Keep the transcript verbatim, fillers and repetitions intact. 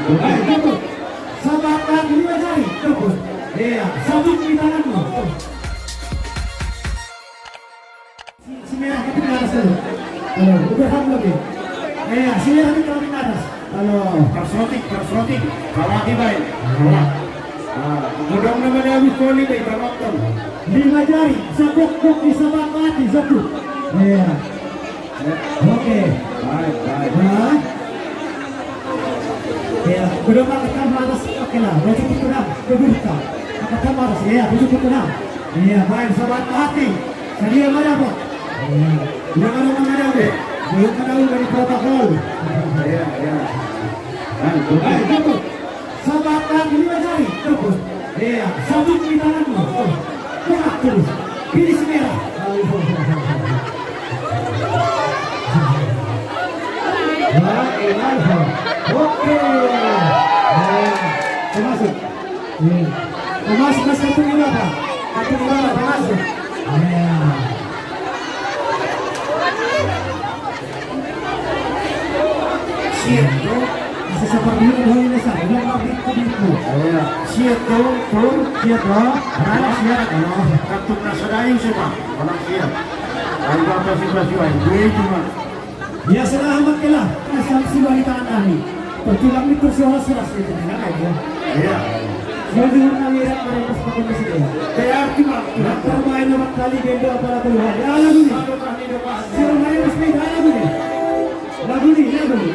Baik, cukup. Sabar, tahan, lima jari. Cukup. Iya, sabuk di tanganmu. Si, si merah itu ke atas dulu. Halo, udah ham lagi. Iya, si merah itu ke atas. Halo. Pasotik, pasotik. Kawaki baik. Nah, godong nama dia habis koli baik, penonton. Lima jari, sabuk, buk, di sabuk, mati, sabuk. Iya. Oke. Baik, baik. Nah. Ya, udah pakai tambah atas, oke lah. Baju putih, baju hitam. Pakai tambah atas, ya, baju putih. Iya, baik, sahabat hati. Sedia mana, Pak? Iya. Udah ada mana, udah? Belum ada, udah di protokol. Iya, iya. Baik, cukup. Sahabat hati, lima jari, cukup. Iya, sabuk di tanganmu. Oh, gerak terus. Pilih si merah. Wah, enak. Oke. Nah, termasuk. Iya. Termasuk mas kartu merah, Pak. Kartu merah, termasuk. Iya. Siap, bro. Masih seperti ini, bro, ini, Sar. Ini mau di, di, di. Iya. Siap, bro. Bro, siap, bro. Mana siap? Halo. Kartu merah sudah, ayo, siapa? Mana siap? Ayo, apa sih, Mas Yuan? Gue cuma. Ya, sudah amat ke lah. Asal si wanita tadi. Pertulang itu suara seras itu, enak aja. Iya. Dia dulu kami yang mereka sepakat di sini. Kayak cuma. Nak termain empat kali benda apa lah tuh? Ya, lagu nih. Siapa main sepeda lagu nih? Lagu nih, lagu nih.